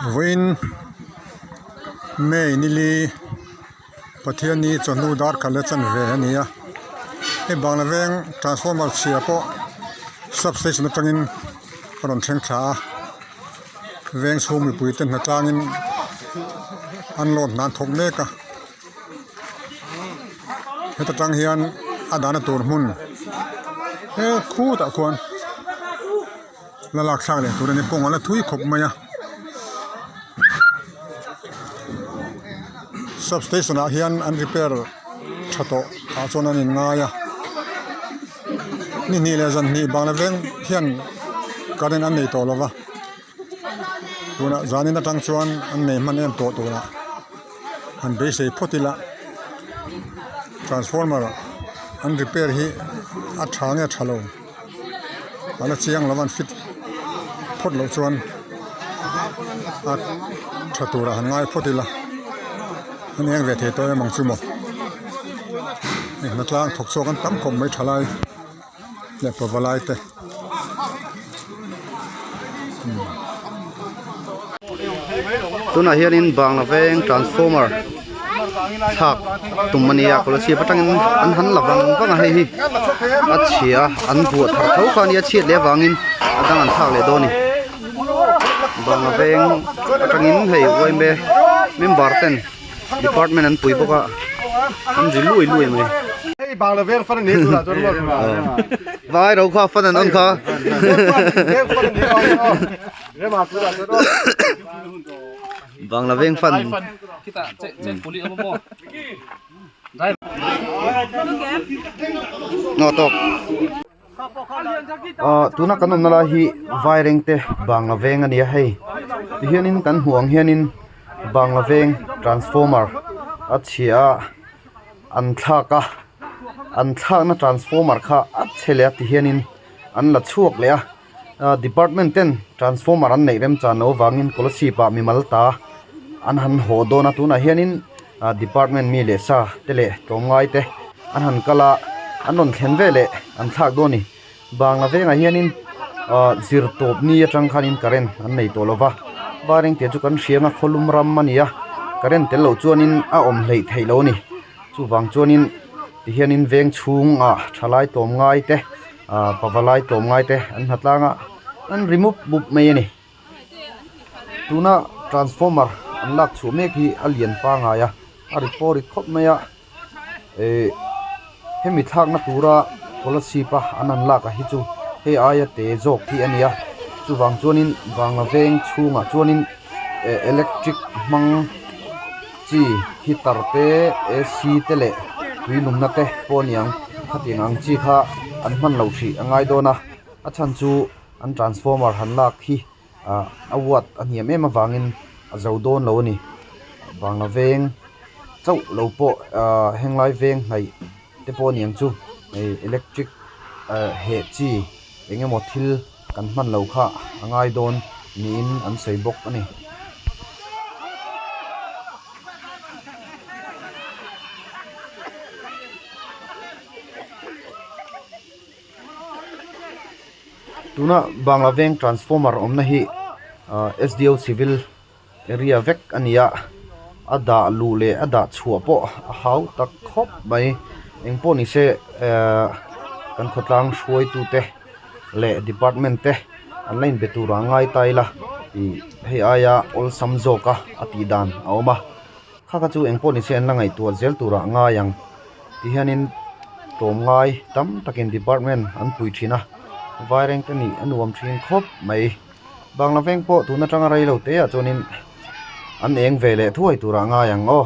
Vawiin May nili Pathianni chawhnu dar khat leh chanve a ni a, hei Bangla veng transformer chhia pawh sub station atangin a rawn thleng thla a, veng chhung mipui te hnatlangin an load hna an thawk mek a, heta tang hian a dahna tur hmun he khutah khuan. La lak thlak leh tur a ni kawng a la thui khawp mai a sub station ah hian an repair tha tawh ah chuan an in ngai a ni hnih leh zan hnih bangla veng hian current an nei tawh lo va tunah zanin atang chuan an nei hman em tawh turah han beisei phawt ila transformer an repair hi a tha nge tha lo. A la chiang lo a an fit phawt loh chuan a tha turah han ngai phawt ila an eng ve thei tawh em ang chu maw hei hnatlang thawk chhuak an tam khawp mai tha lai leh pava lai te. Tunah hianin Bangla veng transformer thlak tum a nia Kolasib atangin an han la vang vang a hei hi a chhia an buah thar tho kha a nia chhiat leh avangin a dang an thlak leh dawn a ni Bangla veng atangin hei uaime member ten department an pui bawk a an ri lui lui mai. Hei Bangla veng fan a ni tunah chuan maw Vai ro kha fan an on kha. Bangla veng fan. Ngaw tawk. Ah tuna kan awmna lai hi Vairengte Bangla veng a ni a hei tihianin kan hmuh ang hianin Bangla veng transformer a chhia a an thlak a an thlakna transformer kha a chhe leh a tihianin an la chhuak leh a ah department ten transformer an neih remchan loh avangin Kolasib ah mimal ta an han haw dawn a tunah hianin ah department mi leh sa te leh tlawmngai te an han kal a an rawn thlen ve leh an thlak dawn a ni bangla vengah hianin ah zir tawp ni atang khanin current an nei tawh lo va var engtiang chu kan hria ang a khawlum ram a ni a current tel loh chuanin a awm hleih theih loh a ni chuvang chuanin tihianin veng chhungah thalai tlawmngai te ah pavalai tlawmngai te an hnatlang a an ri mup mup mai a ni. Tuna transformer an lak chhuah mek hi a lian pangai a a ri pawh a ri khawp mai a ihh hemi thlakna tura scholarship a an han lak ah hi chu hei aia te zawk hi a ni a chuvang chuanin Bangla veng chhungah chuanin eh electric hmang chi heater te ac te leh tui lumna te pawh a ni ang khatiang ang chi kha an hman loh hrih a ngai dawn a a chhan chu. An transformer han lak hi ah a watt a hniam em avangin a zo dawn lo a ni bangla veng chauh lo pawh ah henglai veng hnaih te pawh a ni ang chu hei electric ah heh chi eng emaw thil kan hman loh kha a ngai dawn niin an sawi bawk a ni. Tuna Bangla veng transformer awmna hi ahh S D O civil area vek a ni a a dah luh leh a dah chhuah pawh a hau tak khawp mai engpawh ni se ehh kan khawtlang hruaitute leh department te an la inbe tur ah ngai ta ila ih hei aia awlsam zawk a a tih dan a awm a kha kha chu engpawh ni se an la ngaihtuah zel tur ah ngai ang. Tihianin tlawmngai tam takin department an pui thin a vaireng te nih a nuam thin khawp mai bangla veng pawh tun atanga rei lo te ah chuanin an eng ve leh thuai turah ngai ang aw.